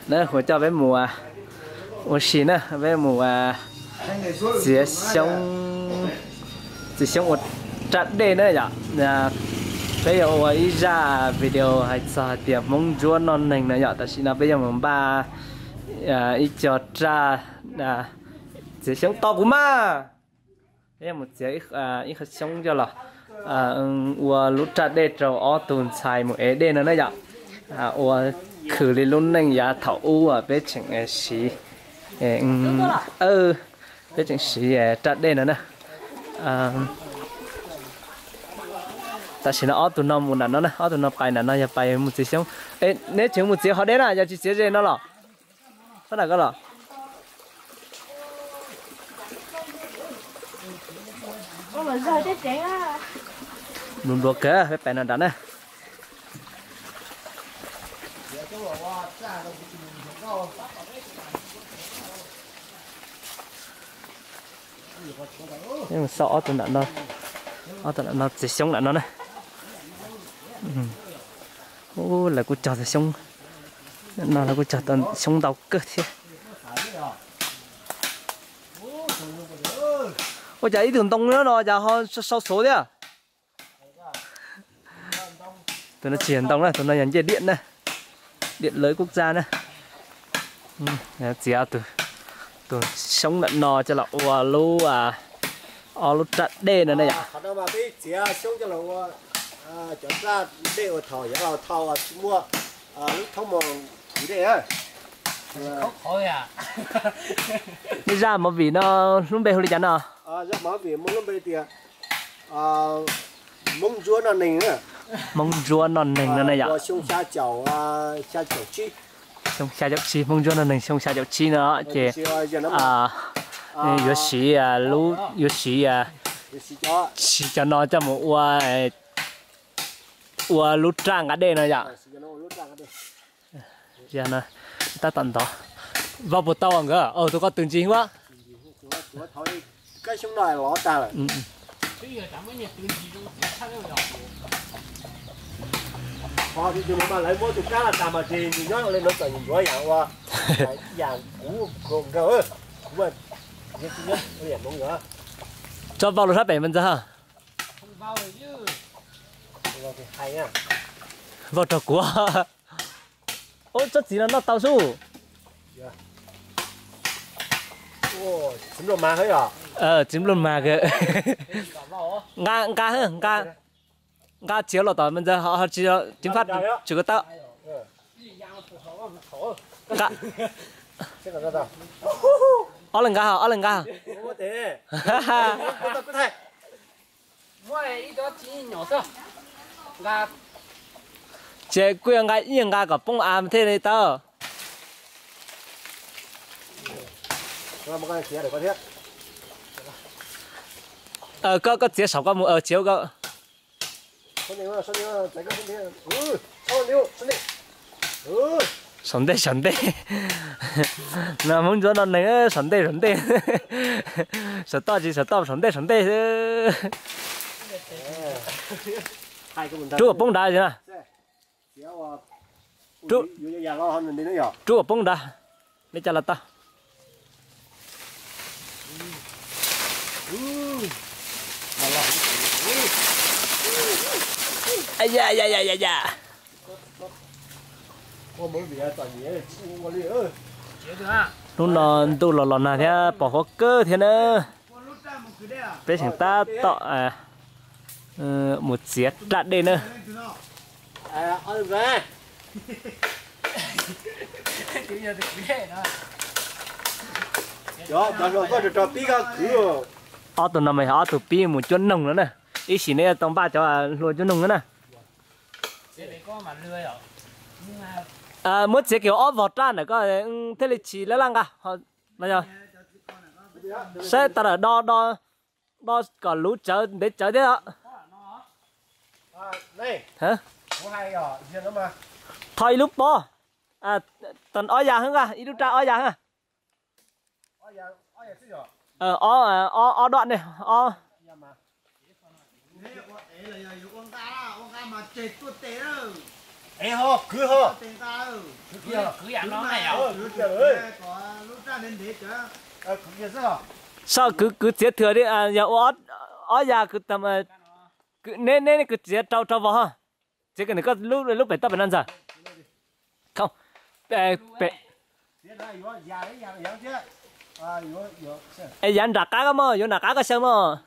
Na, kuv coj peb mus ua si na, peb mus txiav xyoob, txiav xyoob ua raj dej na yom. Peb yuav ua ib zaj video hais txog hais tias Hmoob Ntsuab noj neeg no yom. Tam sim no peb yuav mus npaj ib co raj txiav xyoob tos kuv mas. Peb yuav mus txiav ib qho xyoob coj los ua lub raj dej rau ob tug ntxhais mus ev dej no na yom. Ua khwv li lub neej yav thaum ub peb tseem siv, peb tseem siv raj dej no na. Tam sim no ob tug no mus nram no na, ob tug no pais nram no yog pais mus txiav xyoob. Neb tseem mus txiav qhov deb na, yog tsis txiav ze no los? Sab nram ko los? Npluav kawg, peb pais no nram na. Xauj ob tug nram no, ob tug nram no txiav xyoob nram no na. Ub, lawv kuj cog tau xyoob, no lawv kuj cog tau xyoob ntau kawg thiab. Ua cas ib tug ntoo no no cas ho sau xuv thiab? Tus no tsis yog ntoo na, tus no yog ncej diam na, điện lưới quốc gia na. Txiav tus xyoob ntawm no coj los ua lub, ob lub raj dej no na yom. Qhov no mas peb txiav xyoob coj los ua cov raj dej uas thaum yav laus thaum tsis muaj lub thoob mos kwv dej na. Zaj movie no lub npe hu li cas no? Zaj movie muaj lub npe tias Hmoob Ntsuab noj neeg. Hmoob Ntsuab noj neeg no na yom. Xyoo xya caum, xya caum tsib. Xyoo xya caum tsib, Hmoob Ntsuab noj neeg xyoo xya caum tsib no ces yuav siv lub, yuav siv, siv cov no coj mus ua, ua lub raj nqa dej no yom. Tab tom ntov. Vau puas tau nkawd? Tus ko tws ntsis ua. Kab xyoob no lov tag lawm. Lawv muab tus kab los tag mas ces nws nyob li no txawm nws ntsuav yam ua, yam kuv nkawd, kuv, tso vau rau sab pem mas ntxawg. Vau rau kuv. Ub, tsob txiv no noj tau sub. Txiv nplooj mag. Nqa, nqa, nqa, nqa txiav los tom mas ntxawg ho tsis ceev faj tsum ko taw. Nqa. Ob leeg nqa, ob leeg nqa. Ces kuj yog nqa ib yam nqa kom poob av thiaj li tau. Koj, koj txiav saum koj mus, txiav koj. Saum ntej, saum ntej. No Hmoob Ntsuab noj neeg, saum ntej, saum ntej. Saum toj tsis saum toj, saum ntej, saum ntej. Rub kom poob nrad na. Rub kom poob nrad, li cas los tau. Hnub no ntuj los los nag thiab pom huab kawg thiab na. Peb tseem tab tom mus txiav raj dej na. Ob tug no mas yog ob tug pib mus cuab noog no na. Ib sim nej yuav tau npaj cov hlua cuab noog no na. Muab txiav kiag ob vog raj ntawm ko thiaj li tsis laj laj nqa. Saib tau lawm, do, do, do kom luv tsawv ntev tsawv thiab. Tho ib lub pob, ob yas nqa, ib lub raj ob yas. Ob doj ne, ob. Kwv ho, kwv ho. Saib kwv, kwv txiav thwm li, yog ua ob yas, neb, neb kwv txiav rau, rau vos ho. Txiav koj lub pem toj pem no ntxawm. Es yav nram qab koj mog, yuav nram qab koj xyaw mog.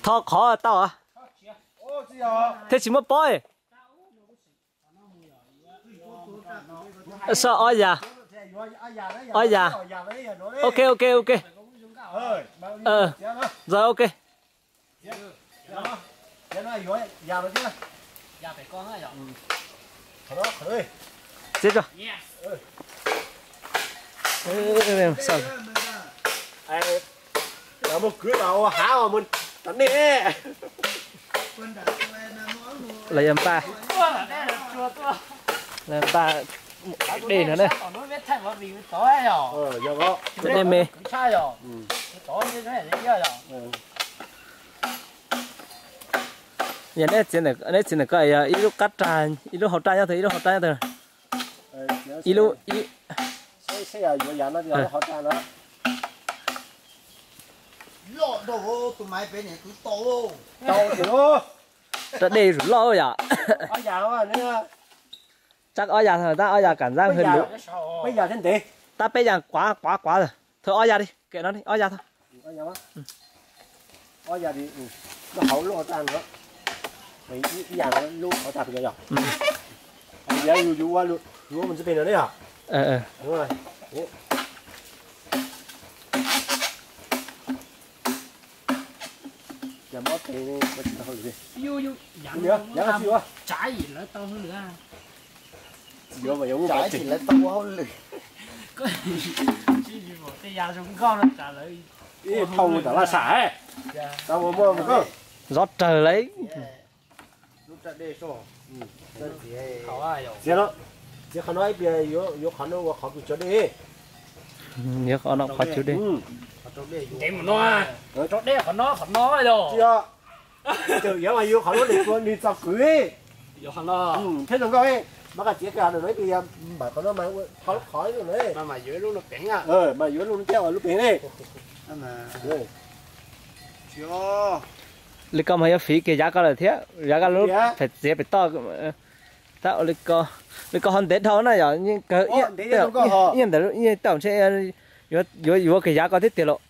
Tho qhov tau, thiaj tsis muaj pob. Saib ob yas, ob yas. Ok, ok, ok. Ntxawm, ok. Txiav tso. Mus kwv los ua hav mus rau nej. Los yog npaj, los npaj dej no ne. Dej me. Yog neb txiav, neb txiav ntawm ko yog ib lub qab raj, ib lub hauv raj nyob twg, ib lub hauv raj nyob twg. Ib lub, ib Rab dej zuj loj yom. Tsab ob yas, tab ob yas kam ntxaab hwj luv. Tab peb yas quav quav quav, thawj ob yas li, kem no li ob yas tho. Tsav tsis lawv tau ua hauj lwm. Ib thauj mus tom laj sam, tau ua muaj mus koj. Zov rawg lauj. Txiav no, txiav qhov no ib pliag yuav qhov no ua qhov kws tso dej. Yuav qhov no qhov tso dej. Ntev mus no, tso dej qhov no qhov no yog. Tseem yuav mas yuav qhov lub dej tua nws txog kwv. Thiab zoo nkauj, mas koj txiav kiag no ib pliag npam qhov no mas qhov lub qhov no, mas yuav lub no thiab ua lub pem ne. Li ko mas yuav fiv kiag yav ko lawm thiab, yav ko lub pem txiav pem toj. Tab ua li ko, li ko ho ntev dhau na yom, yeej kawg, yeej ntawm, yeej tau ntshe yuav, yuav kiag yav ko thiab tiag los.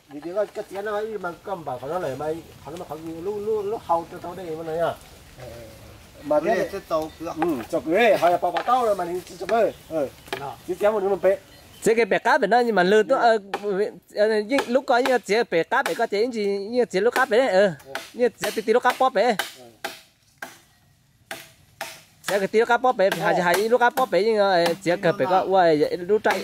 Koj txiav no mas koj npam qhov no lawm mas qhov no mas qhov lub hau rau tau dej no yog. Mas txog kwv ho yog pov pov taub no mas nws tsis txog kwv. Txiav txiav mus nws mus pem. Txiav kiag pem qab pem no mas lwg tuaj. Yeej lub ko yeej yog txiav pem qab pem ko ces ib ntsis yeej yog txiav lub qab pem, yeej yog txiav ti ti lub qab pob pem. Txiav kawg ti lub qab pob pem, hais hais ib lub qab pob pem yeej txiav kawg pem koj ua lub raj.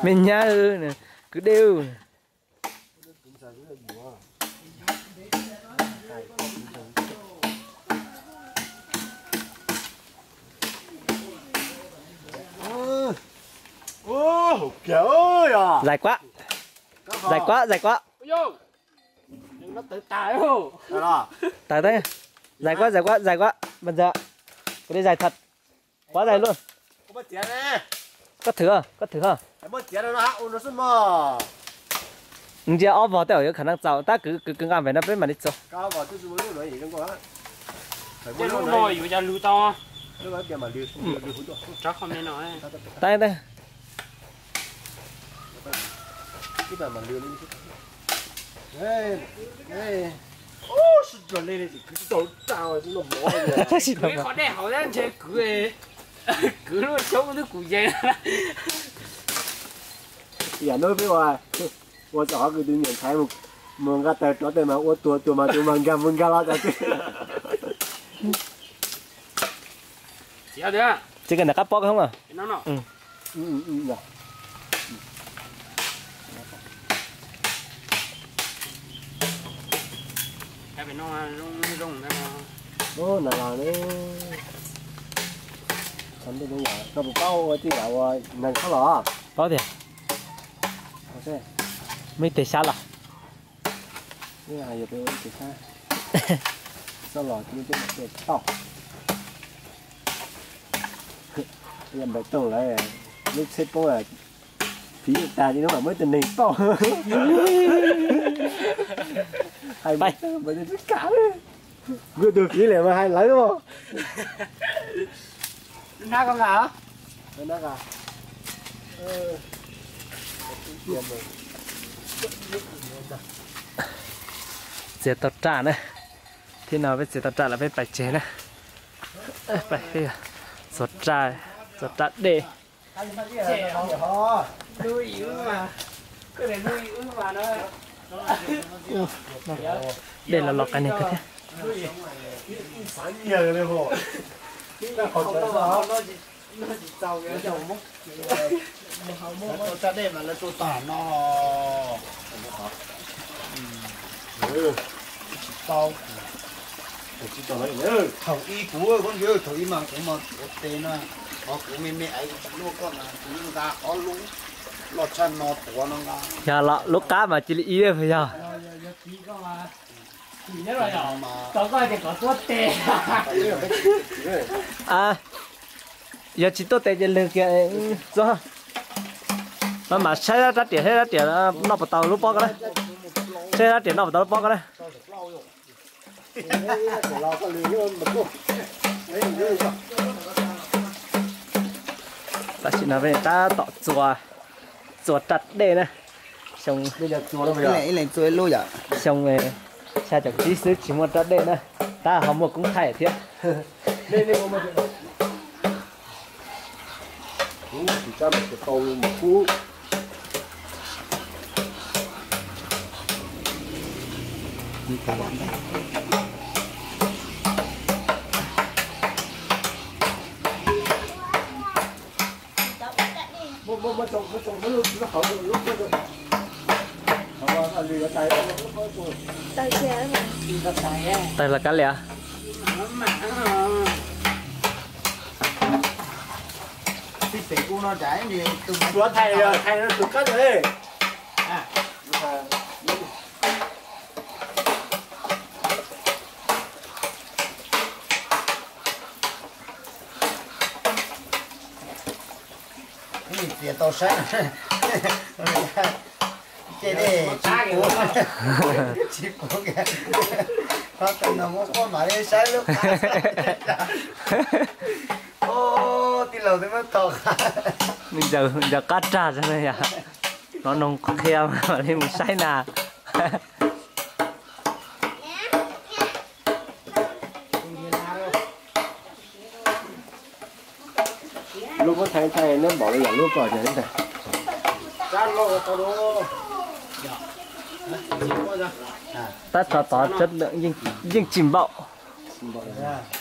Me nyab, kwv dej. Zais kuab, zais kuab, zais kuab. Tawm, zais kuab, zais kuab, zais kuab, mas ntxawm, kuv li zais thaj, kuab zais luaj. Koj thwm, koj thwm ho. Ntsia ob vog tej zaum yuav kham naj txaus, tab kwv kwv nqa pem no peb mam li txaus. Tab tab. Kwv qhov dej hauv tab ntshe kwv, kwv lub coob twb kuv yees. Yam no peb ua, ua txog qhov kwv tus niam ntxhais mus nqa taws rov tej mas ua tuag tuag mas tus mas nkag mus nkag los txog twg. Txiav tiag. Txiav kiag ntawm qab pob ko hoob. Paub tiag. Muaj ib teg xyab los? Npawg Tooj lawv lub tsheb poob, phiv tas li no mam muab tus neeg pauj. Hais npawg Tooj tsis kam, kuv tus phiv lawm mas hais lawv. Txiav tau raj na. Thib no peb txiav tau raj lawm peb pais tsev na. Txuas raj, txuas raj dej. Dej los los qas niag kawg thiab. Raj dej mas lawv tua tag no. Tsis tau. Thaum ib kuv, thaum ib mas kuv mas ua tes no, qhov kuv me me aiv kuv tsis luaj koj mas kuv yeej nqa qhov lub loj tshaj no tuav no nqa. Yog los lub qab mas cia li ib puas yog? Yog tsis tuaj tes ces lwg kiag. Mas mam saib rab riam, saib rab riam noj puas tau lub pob ko na. Saib rab riam noj puas tau lub pob ko na. Tam sim no peb tab tom txuas, txuas raj dej na. Xyoo, ib leeg txua ib lub yom. Xyoo xya caum tsib xwb tsis muaj raj dej na, tab ho muaj koob thaij thiab. Tawg los kav liam. Txiav tau saib. Ces dej tsis puv, tsis puv kiag. Qhov twg no muab quaj mam li saib lub qab. Tij laug twb muab tau qab. Ncaws qab rag yom. Hnov noog qhia mam li mus saib na. Lub muab thaij thaij neb npaum li yam lub ko ces ntag. Tab txog tod yeej tsis npaum.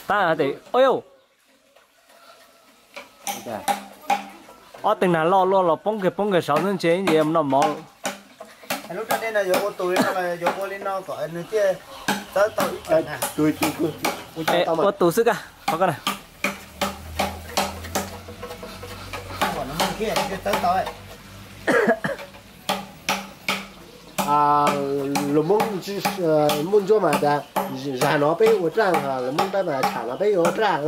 Tab hais tias, oj yau, ob teg nag loj luaj los poob kiag poob kiag saud xwb ntshe nce noj mov. Lub raj dej no yuav ua tus li no los yuav ua li no kom nws thiaj txawb tau ib co. Ua tus xwb kaj qhov ko na. Lus Hmoob, Hmoob Ntsuab mas tias zag no peb ua raj, lus Hmoob Nplog mas tsham no peb ua raj.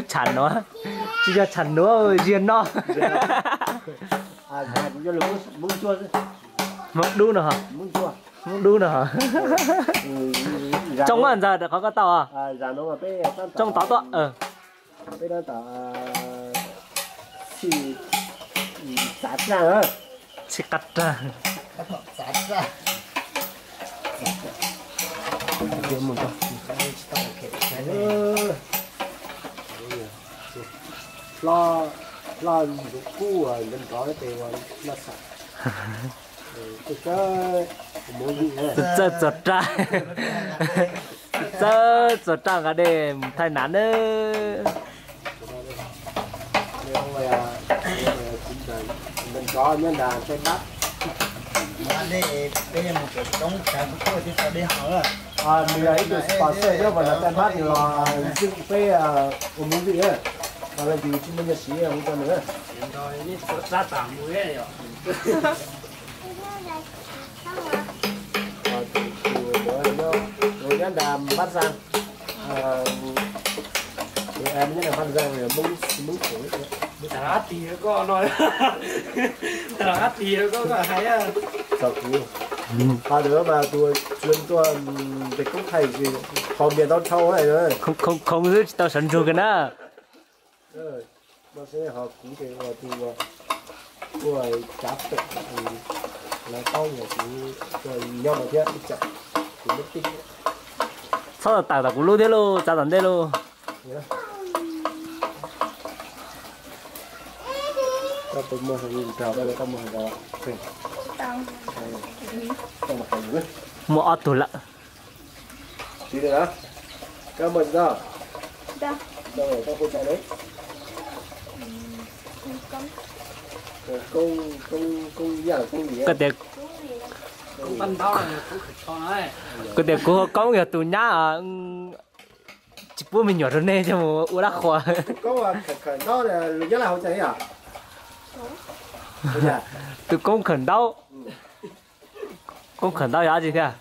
Tsham no, tsis yog tsham nuav, ziag no. Hmoob Dub no, Hmoob Dub no. Tsoo mas ntxawg qhov ko tau. Tsoo tod tuaj. Txhij qab raj. Hlo, hlo ntxuav kub ua nrov nrov tes ua noj xav. Txawj txuas raj, txawj txuas raj nqa dej mus thaij nav nawb. Cov nyob nram Tây Bắc. Nws yog ib tug sponsor nyob nram Tây Bắc, nws los xwb peb ua movie na. Los leej twg tsis muaj nyiaj siv hu rau nws. Tus nyob nram Bắc Giang, nyob nram Bắc Giang, Hmoob, Hmoob Xeem. Txog kuv, ho lawm mas tus tsuas tuaj ntes koob thaij, qhov npias tau dhau lawm. Khoov xwb tsis tau sawv ntsug kiag na. Ho kuv ces ua tus ua, ua cav pem, lawv paub yog kuv ua nyob no thiab ib tsam kuv muab tij. Txhob tawm tom kuv lub thiab lauj, txav tom ntej lauj. Koj puas muaj hauj lwm nrog, koj muaj hauj lwm nrog? Muaj ob tug lawm. Koj muaj tsis tau? Koj hu tau ne? Koj tias, koj tias kuv hu Koob yog tus nyab tsis pub me nyuam rau nej coj mus ua dab qhuas. Tus Koob khawm ntaub. Koob khawm ntaub yog dab tsi thiab?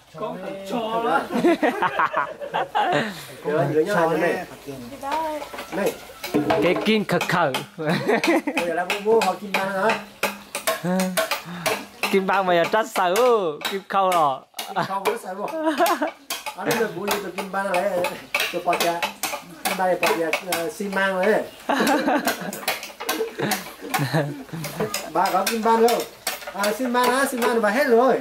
Kev kib khawm khawm. Kib npab mas yog rab xaws, kib khau los. Xi măng hả? Xi măng mà hết rồi.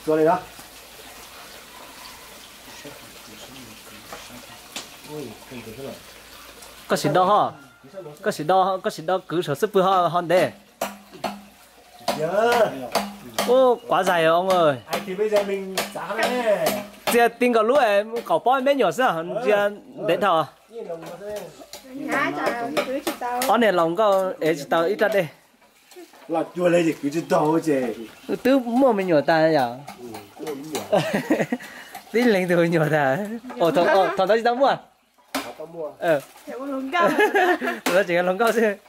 Tua li đó. Koj sim do ho, koj sim do, koj sim do kwv saum xub pwg ho ntev. Ub, quá dày rồi ông ơi. Txias ti nkaus lub es kaum pob me nyuam xwb ntsia ntev dhau. Ob niag laus nkauj ev tsis tau ib rab dej. Twb muaj me nyuam tas yom. Tib leeg tus me nyuam tas. Thaum ntawd tsis tau muaj. Thaum ntawd tseem yog hluas nkauj xwb.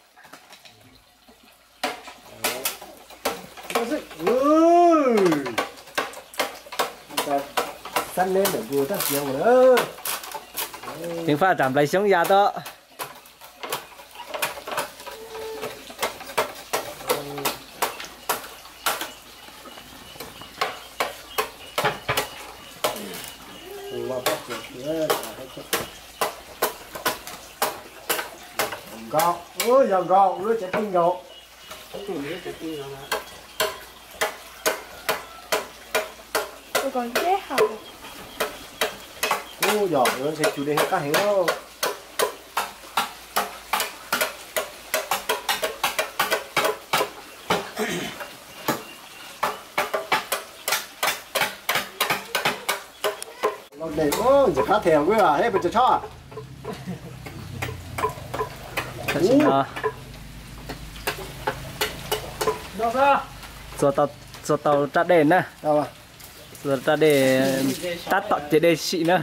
Ceev faj tsam nplais xyoob ya tod. Nkaus, yog nkaus lub tsev pij nkaus. Ub, yog ntshe cus dej qab heev lauj. Ntxim qab them, peb tso tshoob. Txua tau rab dej na. Txua rab dej, tab tom cev dej sim na.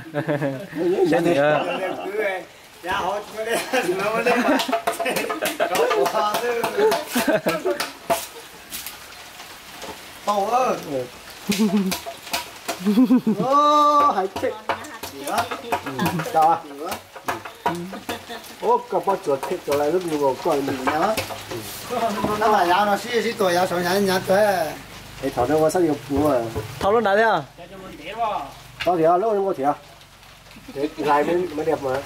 Ub, koj pob tsuas thiaj tso lawm lub nkaus koj li. Es thaum no ua sab yuav puv. Thau lub nrad thiab. Tau thiab, lub nkaus thiab. Lais me me diam mas.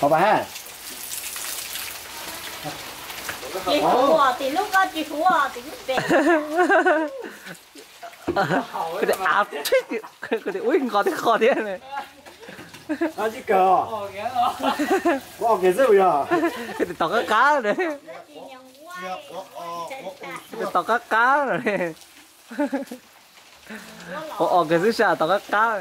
Hov pas ha. Tsis huv, tim lub koj tsis huv, tim lub pem. Koj tias av, koj tias ub, nqos thiab qhov thiab. Koj tias tom qab qab. Tau qab qab. Ua os kiag xwb sas tau qab qab.